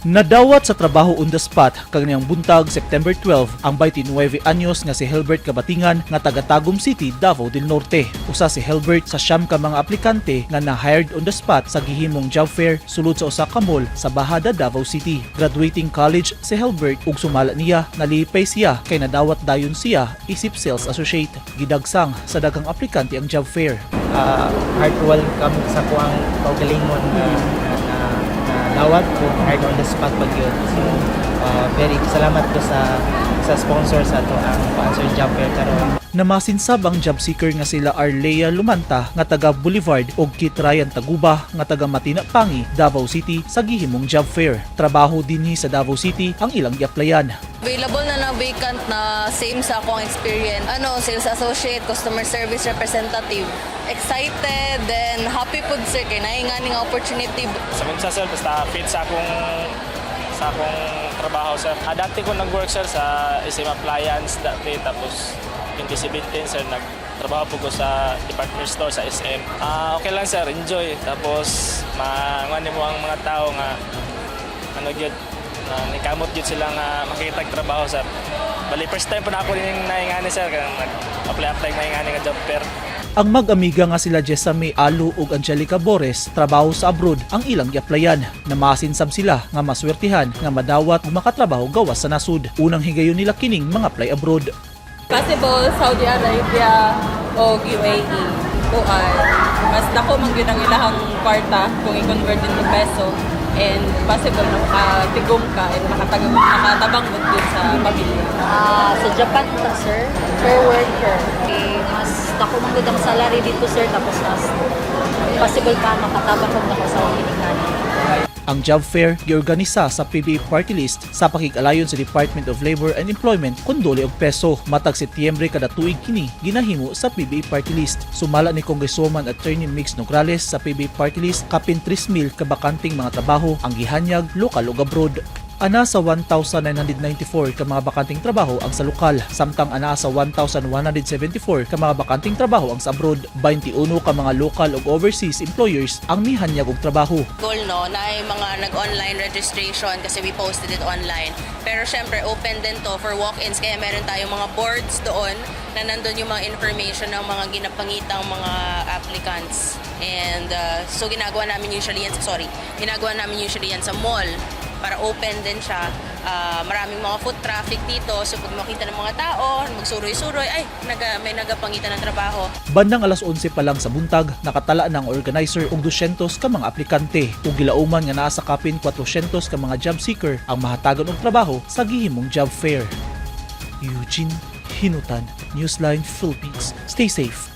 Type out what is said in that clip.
Nadawat sa trabaho on the spot kaganihang buntag, September 12, ang 29 anyos nga si Hilbert Kabatingan nga taga Tagum City, Davao del Norte. Usa si Hilbert sa 9 ka mga aplikante nga na-hired on the spot sa gihimong job fair sulod sa usa ka mall sa Bajada, Davao City. Graduating college si Hilbert ug sumala niya, nalipay siya kay nadawat dayon siya isip sales associate. Gidagsang sa daghang aplikante ang job fair. Heart welcome sa akoang kaugalingon na dawat ko, hired on the spot pag yun. So very salamat ko sa sponsor sa atoang kuan, job fair karon. Namasin sab ang job seeker nga sila Arlea Lumanta nga taga Boulevard ug Kit Ryan Taguba nga taga Matina Pangi, Davao City sa gihimong job fair. Trabaho dinhi sa Davao City ang ilang gi-applyan. Available na na vacant na same sa akong experience. Ano, sales associate, customer service representative. Excited, then happy pud, sir, kay naay nga ning opportunity. Sa unsa, sir, basta fit sa akong trabaho, sir. Dati ko nag-work, sir, sa SM Appliance dati, tapos 2017, sir, nagtrabaho po ko sa department store sa SM. Okay lang, sir, enjoy. Tapos makuan mo ang mga tao nga ano gyud na nikamot gyud sila nga makita trabaho, sir. Bali first time po na ako din naingani, sir, kanang nag-apply apply naingani nga job fair. Ang mag-amiga nga sila Jessame Alu ug Angelica Bores, trabaho sa abroad ang ilang gi-applyan. Namasin sab sila nga maswertihan nga madawat ug makatrabaho gawas sa nasud. Unang higayon nila kining mga apply abroad. Possible Saudi Arabia o UAE. Kuan, mas dako man gyud ang ilahang kwarta kung i-convert into peso and possible na makatigom ka and makatabang mo gyud sa pamilya. Ah, sa Japan ta, sir, care worker. Eh, mas dako man gud ang salary dito, sir, tapos mas possible pa makatabang kog dako sa akong ginikanan. Ang job fair giorganisa sa PBA Party List sa pakig-alayon sa Department of Labor and Employment kon DOLE og PESO. Matag Setyembre kada tuig kini ginahimo sa PBA Party List. Sumala ni Congresswoman Attorney Migs Nograles sa PBA Party List, kapin 3,000 ka bakanting mga trabaho ang gihanyag lokal ug abroad. Ana sa 1,994 ka mga bakanting trabaho ang sa lokal, samtang ana sa 1,174 ka mga bakanting trabaho ang sa abroad. 21 ka mga local ug overseas employers ang mihanyag og trabaho. Goal, no, na ay mga nag-online registration kasi we posted it online. Pero syempre, open din to for walk-ins, kaya meron tayong mga boards doon na nandun yung mga information ng mga ginapangitang mga applicants. And so ginagawa namin usually yan, sorry, ginagawa namin usually yan sa mall para open din siya. Maraming mga foot traffic dito, so pag makita ng mga tao, magsuroy-suroy, ay, may nagapangita ng trabaho. Bandang alas 11 pa lang sa buntag, nakatala ng organizer og 200 ka mga aplikante ug gilauman nga naa sa kapin 400 ka mga job seeker ang mahatagan og trabaho sa gihimong job fair. Eugene Hinutan, Newsline Philippines. Stay safe.